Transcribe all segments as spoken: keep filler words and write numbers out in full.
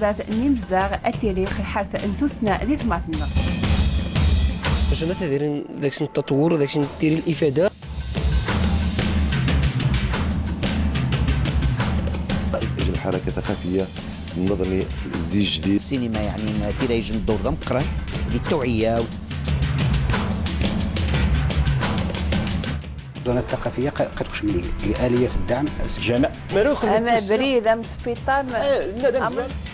Zat n imezdaɣ ad tili xelḥat n tussna di tmurt-nneɣ. Jana tadirin deg-sen ttaṭwur, deg-sen tiri lifada. الحركة الثقافية نظني زي جديد. Ssinima, yeɛni, tira ijen ddur d ameqqran di ttuɛeyya. الجنة الثقافية ق-، قد تكون من آلية الدعم. Amabrid, amsbiṭar, ma-,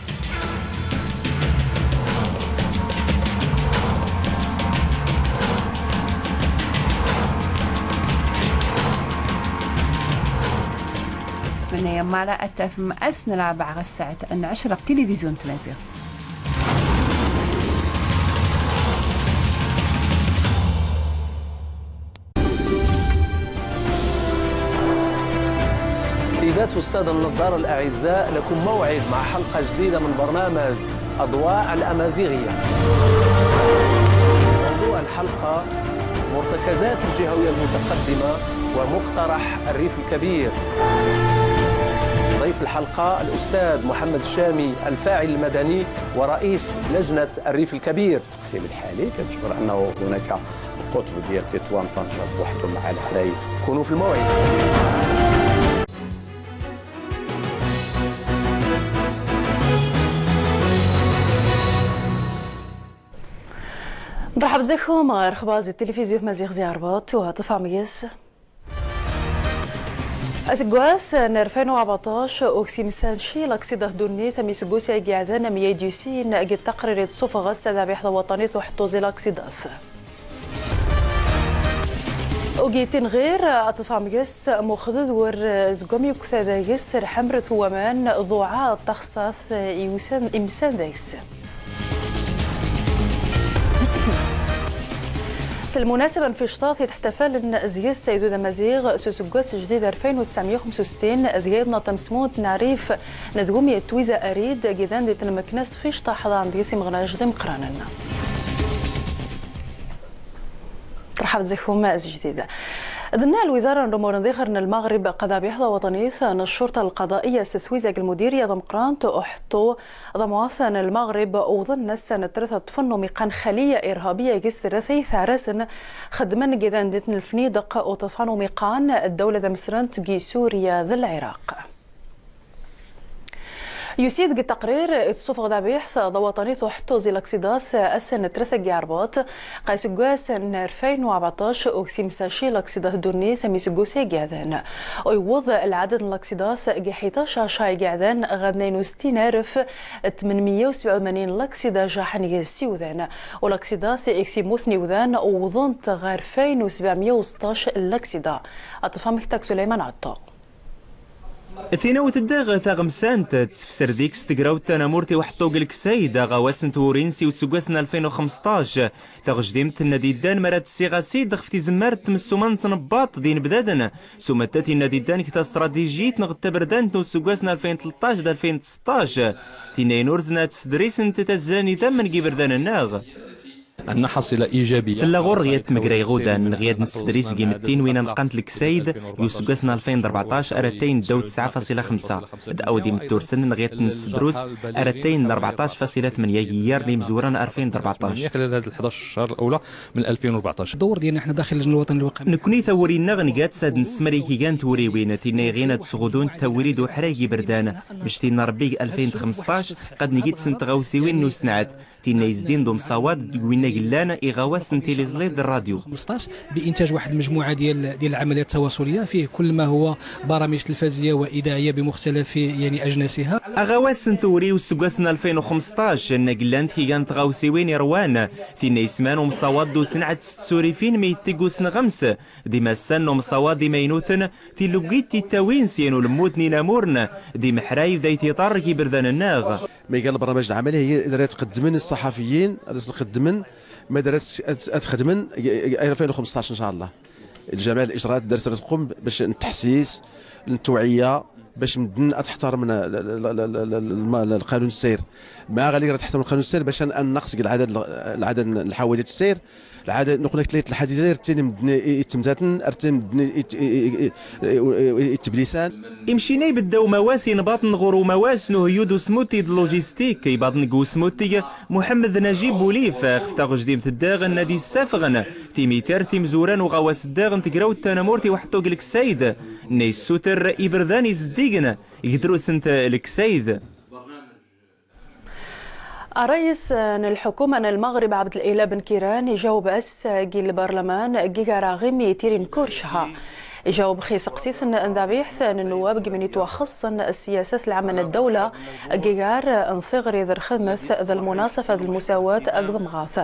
Mnaya mara ad tafem ass n Larebɛa ɣer ssaɛa n ɛecra ɣer tilivizyu n tmaziɣt. السيدات والسادة النظار الأعزاء، لكم موعد مع حلقة جديدة من برنامج أضواء الأمازيغية. موضوع الحلقة: مرتكزات الجهوية المتقدمة ومقترح الريف الكبير. ضيف الحلقة الأستاذ محمد الشامي، الفاعل المدني ورئيس لجنة الريف الكبير. التقسيم الحالي كنجبر أنه هناك القطب ديال تطوان طنجة بوحده مع العراي. كونوا في الموعد. Nḍerḥeb zik-kum ɣer lexbar zi tilifizyu tmaziɣt zi Rrbaṭ, u ṭṭef amegz. Aseggas n alfin u rbeɛṭac, ur ɣ-simsen ci laksidat ddunit, am iseggusen-agi iɛeddan, am ay d-yusin deg taqrirt i d-tessufeɣ ssadabiḥt lwaṭanit n uḥeṭṭu zi laksidat. Ugi tinɣir, ad tafem deg-s muxded wer zeggaɣ mi yukta deg-s lḥemret n waman, ḍuɛa, taxsat, iwsan, imsan deg-s. S lmunasaba n ficṭat i d-ḥtafalen deg-s agdud amaziɣ s useggas jdid alfin u tesɛemya u xemsa u settin, deg ayen iḍnan tamesmunt n rrif n tgumit Twiza Arid, gidan di tnmeknast ficṭa ḥḍan deg-s imeɣnac d imeqqranen. Terḥeb zik-kum s jdid. Dna lwizara n lumuren d ixer n Lmeɣreb, qadabiḥt lwaṭanit n ccerṭa lqaḍaiyya s Twiza g lmudirya tameqqrant n uḥeṭṭu, ḍamwaṭ n Lmeɣreb, wwḍen ass n ttlata ṭṭfen umiqan xaliya irhabiyya g-s ttlata i tɛrasen xeddmen gidan di tnlfniḍeq uṭṭfan umiqan ddawla tamesrant g Surya d Lɛiraq. Yusi-d g ttaqrir i d-tessufeɣ tadabiḥt lwaṭanit n uḥeṭṭu zi laksidat ass n ttlata g Rrbaṭ, qa aseggas n alfin u rbeɛṭac ur ɣ-simsen ci laksidat ddunit am iseggusen-agi iɛeddan. U yewweḍ lɛadad n laksidat g ḥdac cahṛ-agi iɛeddan ɣer tnayen u settin alef tmenmeyya u sebɛa u tmanyin laksida jaḥen g-s iwdan. U laksidat i ɣ-s-immuten iwdan wwḍent ɣer alfin u sebɛemeyya u seṭṭac laksida. Ad tafem ktak Suleyman Ɛeṭṭa. Tinawt ddaɣ taɣemsant, tessefser deg-s tegrawt tanamurt i uḥeṭṭu g leksayd, aɣawas n twuri-ns i useggas n alfin u xemsṭac. Taɣejdimt n nnad iddan mi ara tessiɣasi-d xef tizemmart tmessumant n tnebbaṭ d inebdaden, s umata tinna d-iddan g tastratijit neɣ d taberdant n useggas n alfin tleṭṭac d alfin tseṭṭac, tinna inurzn ad ssedrisent tazzla n idammen g iberdan-nneɣ. Tella ɣur-ɣ yat tmegra iɣudan, neɣ yad nessedris g imettin win anqant leksayd, g useggas n alfin d rbeɛṭac, aratay n ddaw tesɛa fasila xemsa, d awd imettursen, neɣ yat nessedrus, aratay n rbeɛṭac fasila tmenya g iyyar n imezwura n alfin d rbeɛṭac. Nekkni tawuri-nneɣ nga-tt ad nessemr i kigan n twuriwin, tinna iɣin ad sɣudunt tawuri d uḥray g iberdan, mec tinna Rebbi g alfin d xemsṭac, qad neg-d sent tɣawsiwin n usnɛat, tinna izdin d umsawaḍ deg winna gellan iɣawasen n tiliẓli d rradyu. خمسطاش بإنتاج واحد المجموعة ديال، ديال العمليات التواصلية فيه كل ما هو برامج تلفزية وإذاعية بمختلف، يعني، أجناسها. Aɣawas n twuri useggas n alfin u xemsṭac, nna gellan tkigan n tɣawsiwin irwan, tinna isman umsawaḍ d usnɛat s tsurifin mi yettegg usnɣems, d imassan n umsawaḍ imaynuten, tiluggit tittawin s yan ulemmud n inamurn, d imeḥray d ay tiṭar g iberdan-nneɣ. ما كان البرنامج العملي هي اللي تقدمن الصحفيين، اللي تقدمن ما درت اتخدمن ألفين وخمسطاش إن شاء الله. الجميع الإجراءات درت تقوم باش التحسيس، التوعية، Bac medden ad ḥtarmen l-, l-, l-, l-, l-, الم-، القانون السير. Ma ɣali rad ḥtarmen القانون السير bac ad, ad nqes deg العدد ال-، العدد n lḥawadit السير. العدد نقول لك ثلاثة الحديث ثاني medden i-، i-، يتمتاتن، ثاني medden i-، i-، i-، i-، i-، يتبليسان. Imcinna ibedda umawas inbaḍen ɣur umawas n uhyud usmuti d logistik, ibḍan g usmuti Muḥemmed Najib Ulif, xef taɣejdimt ddaɣen ad issafɣen timitar timzura n uɣawas ddaɣen n tegrawt tanamurt i uḥeṭṭu g Leksayd, nna issuter iberdan izeddigen g drus n Leksayd. Ṛṛayis n lḥukuma n Lmeɣrib Ɛebd Lilah Ben Kiran ijaw ass-a g lbarlaman g igar aɣimi tirin kurcḥa. Ijaw x iseqsiten n dabiḥt n nnwab g imen itwaxṣṣen s siyasat lɛamma n ddawla g igar n tiɣri d lxedmet d lmunaṣafa d lmusawat akked temɣart.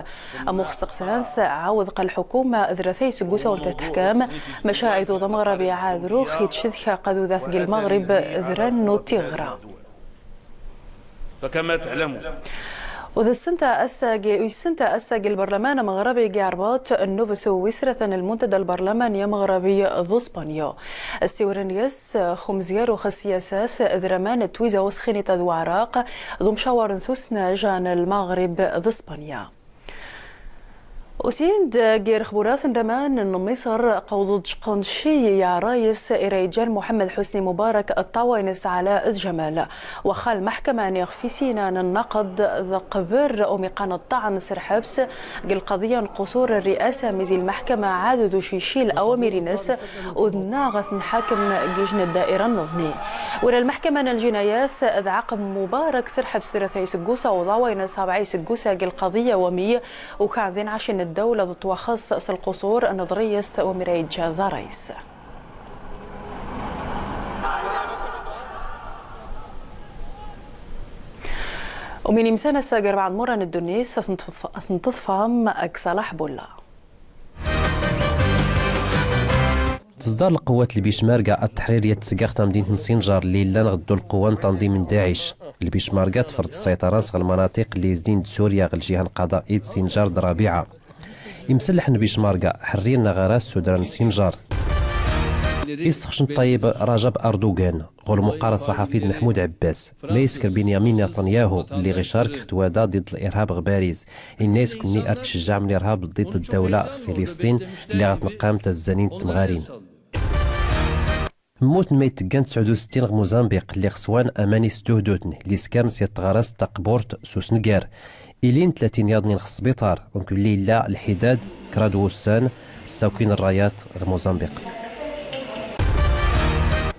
Am uxseqsat, ɛawed qa lḥukuma d rata iseggusawen n teḥkam, maca iduḍ ameɣrabi ɛad rux itcedka qa dudat g Lmeɣrib d ran n utiɣra. فكما تعلمون. U d ssenta ass-a g-, u d ssenta ass-a g lbarlaman ameɣrabi g Iɛerbaṭ, nnubet wis tlata n lmuntada lbarlamani ameɣrabi d Uspanya. Ssiwren yes x umezgar ux ssiyasat d raman n twiza usxinit d Waɛraq d umcawar n tusnaja n Lmeɣrib d Spanya. Usin-d g irexburat n raman n Miṣr, qawḍ-d cqenci i ṛṛayis ira iǧǧan Muḥemmed Ḥusni Mubarak d ṭṭawa-ines Ɛla d Ǧamal. Waxxa lmeḥkama n ixef isinan n nnaqd d qbel umiqan ṭṭaɛen s rḥebs g lqaḍiya n qusur rriasa, mizi lmeḥkama ɛad d ucici lawamir-ines, u d nna ɣa t-nḥakem g ijn ddaira nneḍni. Wira lmeḥkama n lǧinayat d ɛaqeb Mubarak s rḥebs tlata iseggusa u ḍawa-ines ṛebɛa iseggusa g lqaḍiya wami ukan din ɛacin n ddawla d ttwaxeṣ s lqusur n ḍriyest wami ra iǧǧa d ṛṛayis. U min imsan ass-a g rebɛa n tmura n ddunit, ad ten-teḍf-, ad ten-teḍfam g Ṣalaḥ Bulla. Teẓḍa lqewwat n lbicmarga at-teḥrir yat tesgaɣt tamdint n Sinjar lli llan ɣ ddu lqewwa n tanḍim n Daɛic. Lbicmarga tefreḍ ssayṭara-ns ɣ lmanatiq lli izdin d Surya ɣ ljiha n Qada'i d Sinjar d Rabiɛa. Imselleḥ n lbicmarga ḥerriren aɣaras s udrar n Sinjar. Issexcen ṭṭayeb Rajab Erdugan. Ɣur lmuqqar ṣṣaḥafi d Meḥmud Ɛebbas, ma isker Binyamin Netanyahu, lliɣ icarek x twada ḍiḍ lirhab ɣ Bariz, inna-yas kunni ad tcejjaɛem lirhab ḍiḍ ddawla ɣ Filisṭin, lliɣ ad tneqqam tazzanin d temɣarin. Mmuten ma itteggan tesɛud u settin ɣ Muzambiq, lliɣ swan aman isduhduten, lliskar n syat tɣarast taqburt s usngar. Ilin tlatin yaḍnin ɣ sbiṭar, umk belli illa lḥidad, kraḍ wussan, ssakin rrayat ɣ Muzambiq.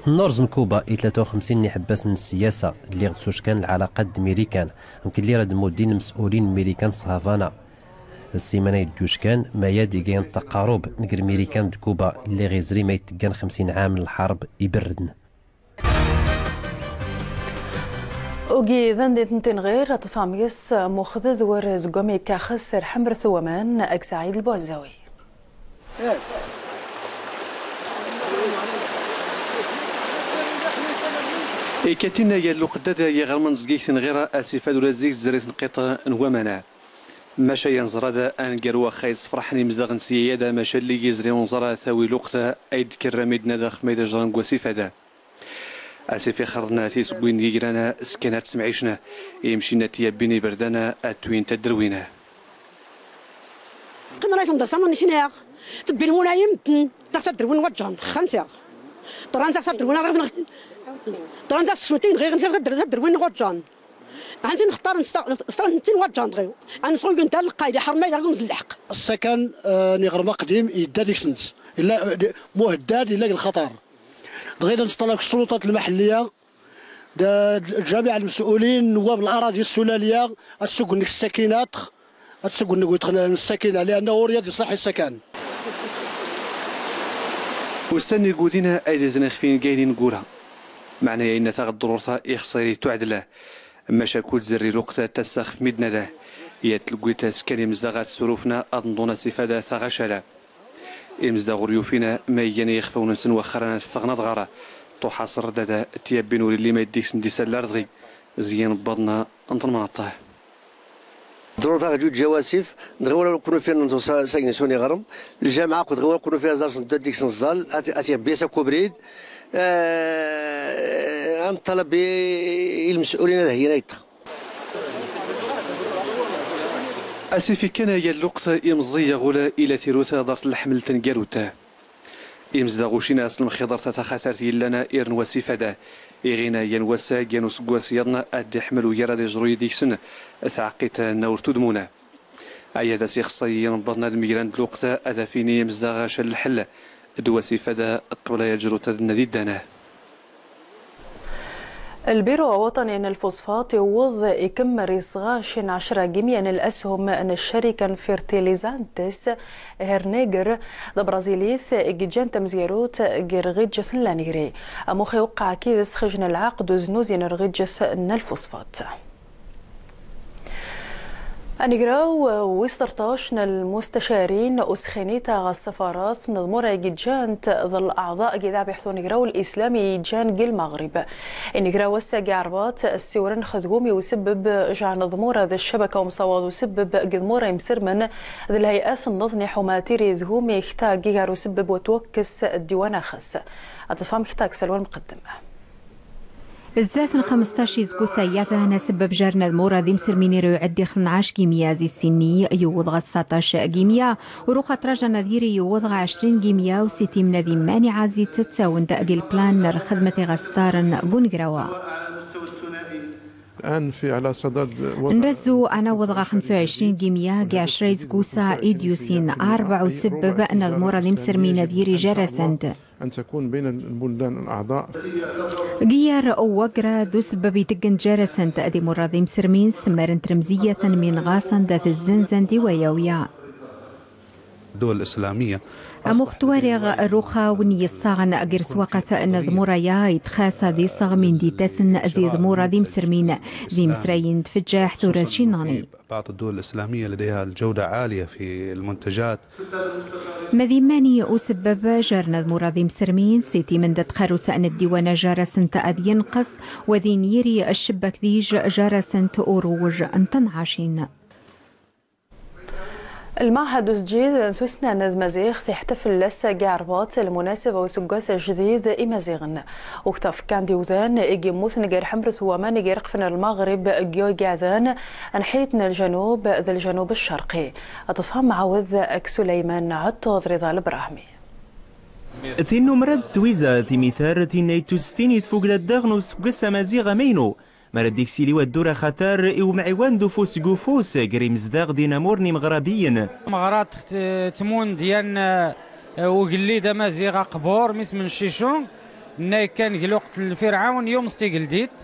Nnurẓ n Kuba i tlata u xemsin n iḥebbasen n ssiyasa, lliɣ d suckan lɛalaqat d Mirikan, umk belli rad muddin lmes'ulin n Mirikan s Havana. Ssiman ay d-yuckan, mayad igayen taqarub ngr Mirikan d Kuba, lliɣ izri ma itteggan xemsin ɛam n lḥarb iberrden. Ugi d andi n tinɣir, ad tfahmem yes muxded war zegwami kaxes rḥemr tuwaman, ak Saɛid Lbuɛzawi. Ikatin aya luqdad yiɣrem n zgig tinɣir asifad ula zig tzerrit n qiṭ n waman. Maca yan ẓrad angaru axxa yessefraḥen imezdaɣ n siyayad, maca lli yizri unẓar tawi luqt ay d-kerra midden ad axf ma yedajran n wasifad. Asif ixerren tisewwin n yigran skan ad smɛicen, imcinna tiyabbin iberdan ad twin tadderwin. Qqimen ay temḍer samun n kniɣ, tebbi lmunayim, taɣ tadderwin wajjan, xansiɣ. Ṭran taɣ tadderwin, arɣif neɣ, ṭran taɣ sesmenti neɣ iɣen taɣ tadder-, tadderwin wajjan. Ɛantin xeṭṭaren s ta-, s tṛantin wajjan dɣi. Ɛan sɣu yun tal lqayli, ḥerma yedɣ gum z lḥeq. Ssakan, eh, n iɣrem aqdim yedda deg-sent. Illa, eh, d-, muheddad illa deg lxaṭer. Dɣi la nettṭalab seg ssulṭat lmaḥelliya, d, d, lǧamiɛ lmes'ulin, newwab n laṛaḍi ssulaliya, ad suggen deg ssakinat, ad suggen deg witq n ssakina, lianna ur yad iṣlaḥ i ssakan. Ussan igudin ay d-izrin xf ingaynin n wura. Meɛna ya inna taɣ ddrurt ixṣir i tuɛdla. Maca kud zerri luqt ad tassa xf midden ad, yat tleggit askan imezdaɣ ad surufna ad nḍun asif ad taɣ acala. Imezdaɣ ur yufin ma igan i yixfawen-nsen waxxar ad ffɣen ad ɣar. Ṭuḥ asr ddad tiyabbin ur illi ma iddig-sen d isall ar dɣi. Zyan wwaḍen n tnemnaṭ. Ḍrur taɣ ǧuǧ ǧawasif, dɣi wala kun ufin n tusa sagi sun iɣrem, lǧamɛa akked dɣi wala kun ufin aẓar sun dad deg-sen ẓẓal, at, at iɣbiyas akk ubrid, Eh, ad nṭalab i, i lmes'ulin ad heyyin ayṭṭa. Asif ikkan aya lluqt imẓi yaɣul ila tirut ḍart lḥeml tangarut. Imezdaɣ ucin as lemxidart taxatart yellan irn wasif ad iɣina yan wassag yan useggas yaḍn ad d-iḥmel ugar ad iẓru yid-iksen taɛqqit n awr tudmun. Aya d as ixṣa yan bernadem gran d lluqt ad afini imezdaɣ aca lḥel d wasif ad qbel aya ǧrut ad nadi ddanah. البيرو الوطني للفوسفات يوض يكمل إصغاء شن عشرة جميع الأسهم الشركة فيرتيليزانتس هيرنيجر، ذا برازيليث جيجان تمزيروت جرغجة لانيري. أموخي وقع كيدس خجن العقد وزنوزين رغجة الفوسفات. Anagraw wis tleṭṭac n lmustacariin usxinit ɣer ssfarat n tmura i yeǧǧan d leɛḍa n yidabiḥ unagraw n lislam i yeǧǧan deg Lmeɣreb. Anagraw ass-agi Arebbat ssiwren xedgum i usebbeb jɛan tmura d ccabaka umsawaḍ usebbeb deg tmura imsermen d lhayat n neḍn iḥumatir idgum ikta gigar usebbeb wa twakkes ddiwan axes. Ad tfam kta deg Salwa Lmqeddem. Zdat n xmesṭac iseggusa yaḍan, asebbeb jarna d tmura d imsermin ira uɛeddi xtnac gimya zi ssinni yewweḍ ɣer tseṭṭac gimya, u ruxa trajan ad yiri yewweḍ ɣer ɛecrin gimya, u sitim n ad imman iɛazi ttawen-d deg lplan n lxedmat iɣ as-ṭṭaren g unagraw-a. الآن في، على صدد وضع Nrezzu ad nawweḍ ɣer xemsa u ɛecrin gimya g ɛecra iseggusa i d-yusin, arbaɛ usebbeb n tmura d imsermin ad yiri jar-asent. أن تكون بين البلدان الأعضاء. Giyar u wagra d usebbeb iteggen jar-asent d imura d imsermin, semmaren tremziyaten min ɣasan dat zzenzan di wayawya. الدول الإسلامية. Amuxtwar iɣ ruxaw n yessaɣen gir swaqat n tmura-ya, itxas ad iseɣ min d-ittasen zi tmura d imsermin, zi imesrayen d tfeǧǧaḥt ur as-cinnaɣni. بعض الدول الإسلامية لديها الجودة عالية في المنتجات. Ma d imani usebbeb jarna d tmura d imsermin, sitim n dat xarus n ddiwan jar-asent ad yenqes, wa din yiri ccebbak dij jar-asent uruwj n tnɛacin. Lmaɛhad usǧid n tussna n tmaziɣt iḥtafel ass-agi Arebbat lmunasaba useggas ajdid imaziɣen. Ukta fkan d iwdan i yemmuten gar ḥemret waman i ireqfen Lmeɣreb g yiɛdan n ḥit n ljanub d ljanub ccerqi. Ad tfam mɛawed g Suleyman Ɛeṭṭuḍ Riḍa Lebrahmi. Tin numra d twiza timitar tinna ittustin i tfugla ddaɣ n useggas amaziɣ amaynu. Mara d-iksili waddur axatar i umɛiwan d ufus g ufus gr imezdaɣ d inamur n imeɣrabiyen. Meɣra tmun d yan ugellid amaziɣ aqbur, m isem n Cicun, nna ikkan g lweqt n Lfirɛawn yum s tigeldit,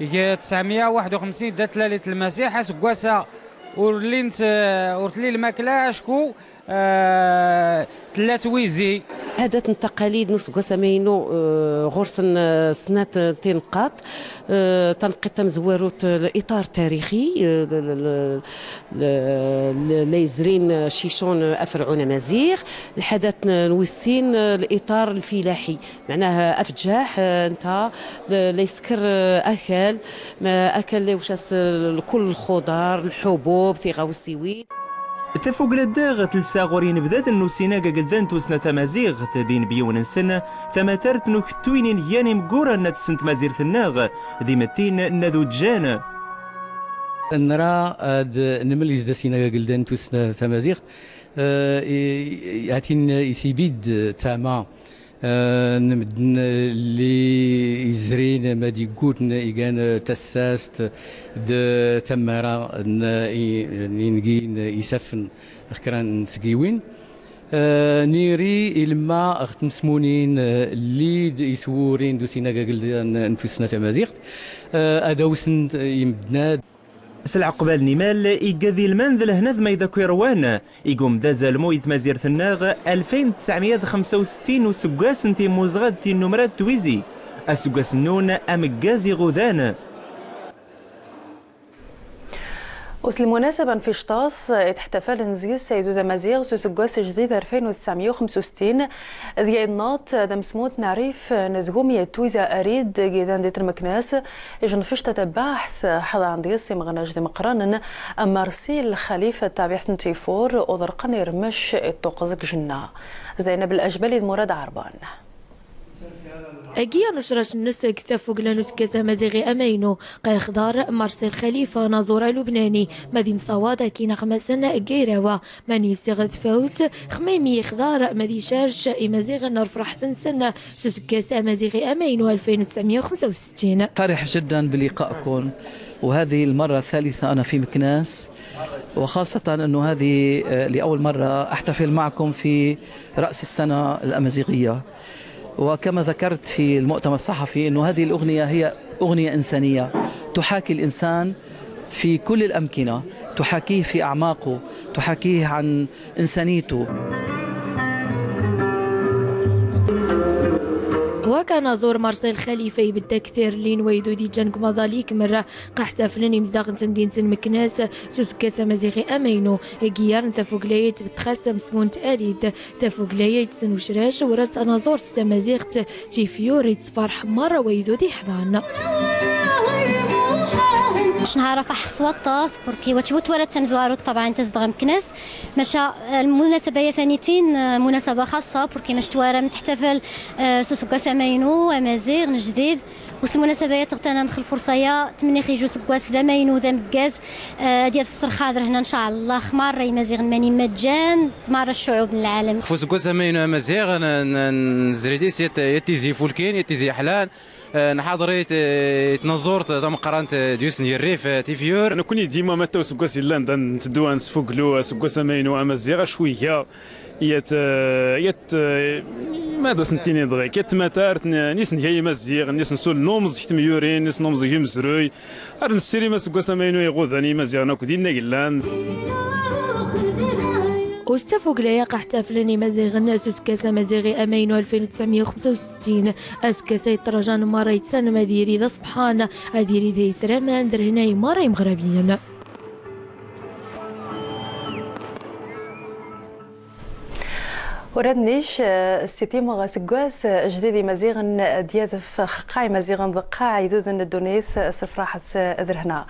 g tesɛemya waḥed uxemsin da tlalit Lmasiḥ, aseggas-a ur llint, ur telli lmakla acku tella twizi. Ɛadat n taqalid n useggas amaynu, eh, ɣur-sen, eh, snat, eh, tineqqaṭ. Eh, taneqqiṭ tamezwarut, eh, liṭar tarixi, eh, l-, l-, l-, l-, la yezrin, eh, Cicun, eh, aferɛun amaziɣ. Lḥadat n, n wis sin, eh, liṭar lfilaḥi. Meɛnaha afeǧǧaḥ, eh, nta, l-, la yesker, eh, akal, ma akal la yewcas, eh, kul lxuḍar, lḥubub, tiɣawsiwin. Tafugla daɣ telsa ɣur inebdaden n usinag ageldan n tussna tamaziɣt, d inebyiwen-nsen, tamatart n ukettuy n ineggan imegguren n tessent tmazirt-nneɣ, d imettin n ad uǧǧan. Nra ad nmel izda sinag ageldan n tussna tamaziɣt, eh, i, i, hatin isibid tama Eh, n medden lli izrin ma d igguten igan tassast d tammara n i-, n ingiyen isaffen ɣ kra n tseggiwin. Eh, niri ilemma ɣ tmesmunin, eh, lli d-iswurin d usinag ageldan n tussna tamaziɣt, eh, ad awsen i medden. S lɛeqbal n imal, igad ilman d lehnad ma idakk irwan, igum d azalmu i tmazirt-nneɣ alfin tesɛemya d xemsa u settin useggas n timmuzɣa d tinnumra d twizi. Aseggas-nnun ameggaz iɣudan. Us lmunasaba n Ficṭas, itḥtafal nzgi Saydud Amaziɣ s useggas ajdid alfin u tesɛemya u xemsa u settin, d yaynnaṭ d amesmut n rrif n tgumya d twiza arid, gidan di tnmeknas, Ijenfic tatabbaḥt, ḥḍan deg-s imeɣnac d imeqqranen, am Marsil Xalifa tabiɛt n Tifur, uḍerqan irmec iṭṭuqeẓ deg ijenna. Zeynab Lajbali d Murad Ɛerban. Agi n ucrac-nnes g tafugla n useggas amaziɣi amaynu, ɣa ixḍar Marcel Khalifa, anaẓur alubnani, ma d imsawaḍ akkin ineɣmasen n Gayrawa, mani yessiɣ tfawt, xmimi ixḍar ma d icerc imaziɣen ɣer lferḥt-nsen s useggas amaziɣi amaynu ألفين وتسعمية وخمسة وستين. فرح جدًا بلقائكم، وهذه المرة الثالثة أنا في مكناس، وخاصة أنه هذه، آه، لأول مرة أحتفل معكم في رأس السنة الأمازيغية. وكما ذكرت في المؤتمر الصحفي أنه هذه الأغنية هي أغنية إنسانية، تحاكي الإنسان في كل الأمكنة، تحاكيه في أعماقه، تحاكيه عن إنسانيته. Wa kan anaẓur Marcel Khalifa ibedda ktir lli n waydud iǧǧan g umaḍal ikmer, ɣa ḥtaflen imezdaɣ n temdint n Meknas s useggas amaziɣi amaynu, g yiɣ n tafugla-ya tbedda xas amesmun n tɣarit. Tafugla-ya itsen ucrac, wrat tanaẓurt tamaziɣt, tifyur, ittferḥ merra waydud iḥḍan. Cnhara faḥ s waṭas, burki wa twarat tamezwarut, ṭabɛan, tazdeɣ Meknas, maca, eh, lmunasaba-ya tanitin, eh, munasaba xaṣṣa, burki mac twaram teḥtafal, eh, s useggas amaynu, amaziɣ, n jdid, u s lmunasaba-ya teɣtanam x lfurṣa-ya, tmenniɣ iju useggas d amaynu, d ameggaz, eh, ad yadef s rrxa ad rhna, ncallah, x merra imaziɣen mani maǧǧan, d merra ccuɛub n lɛalam. F useggas amaynu amaziɣ, n, n, nezri dis yat, yat tizi ifulkin, yat tizi iḥlan, eh, nḥaḍer i t-, i tnaẓurt tameqqrant, eh, d yus n yirrif, eh, tifyur. Nekkni dima ma ta useggas illan da nteddu ad nesfuglu aseggas amaynu amaziɣ, acku iga yat, eh, yat, eh, ma ad as-nettini dɣik, yat tmatart n, n yisnga imaziɣ, n yisnsul n umẓeg temyurin, n yisnumẓeg imezruy, ar nessirim aseggas amaynu iɣudan i Imaziɣen akk dinna yellan. Us tafugla-ya ɣa ḥtaflen Imaziɣen s useggas amaziɣi amaynu ألفين وتسعمية وخمسة وستين. Aseggas-a iṭṭrajan merra itsanem ad yiri d aṣebḥan, ad yiri d aysraman, d rhna i merra imeɣrabiyen. Ur ad nnic, eh, s titimɣ aseggas, eh, jdid Imaziɣen, eh, d yadef xerqa Imaziɣen d qqaɛ igduden n ddunit, eh, s lefraḥ d, eh, d rhna.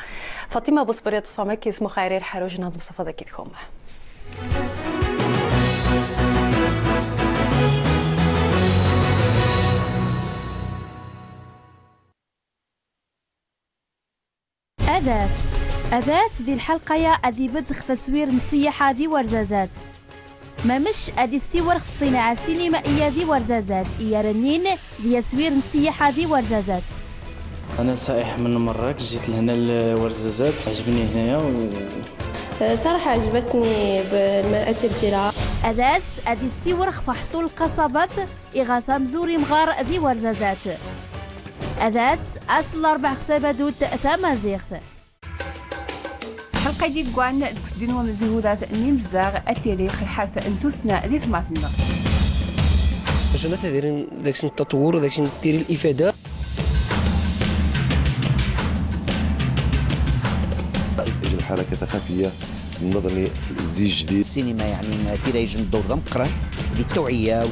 Faṭima Busbri, ṭṭfam akid s muxayrir ḥaruj n ad mṣafaḍ akid kum. Adas. Adas di lḥelqa-ya ad ibedd xef aswir n ssiyaḥa di Warzazat. Mamec ad issiwer xef ṣṣinaɛa sinimaiya di Warzazat, i ara nnin di aswir n ssiyaḥa di Warzazat. أنا سائح من مراكش، جيت لهنا لورزازات، عجبني هنايا و صراحة عجبتني بالمآثر ديالها. Adas ad issiwer xef uḥeṭṭu n lqaṣabat, iɣas amzur imɣar di Warzazat. Adas, ass n larebɛa xef tabadut tamaziɣt. Lḥelqa-agi n wussan deg usdi n wamzihudat n imezdaɣ ad tili xelḥat n tussna di temmat-nneɣ. Acu ad idiren deg-sen ttaṭwur, deg-sen tiri lifada. الحركة الثقافية نظني زي جديد. السينما يعني ما تيرايج الدور ذا مقرن دي التوعية.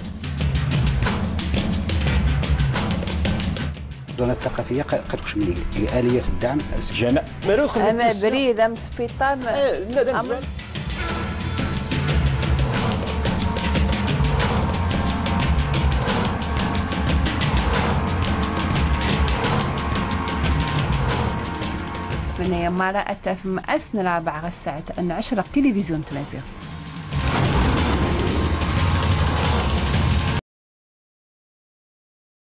القناة الثقافية ق-، قد كش مني هي آلية الدعم الجامع. ماروخ أما بريد، أم سبيطار، ما إيه، لا، لا، أم من يمارا أتافم أسن رابع غساعة أن عشرة تلفزيون تمازيغت.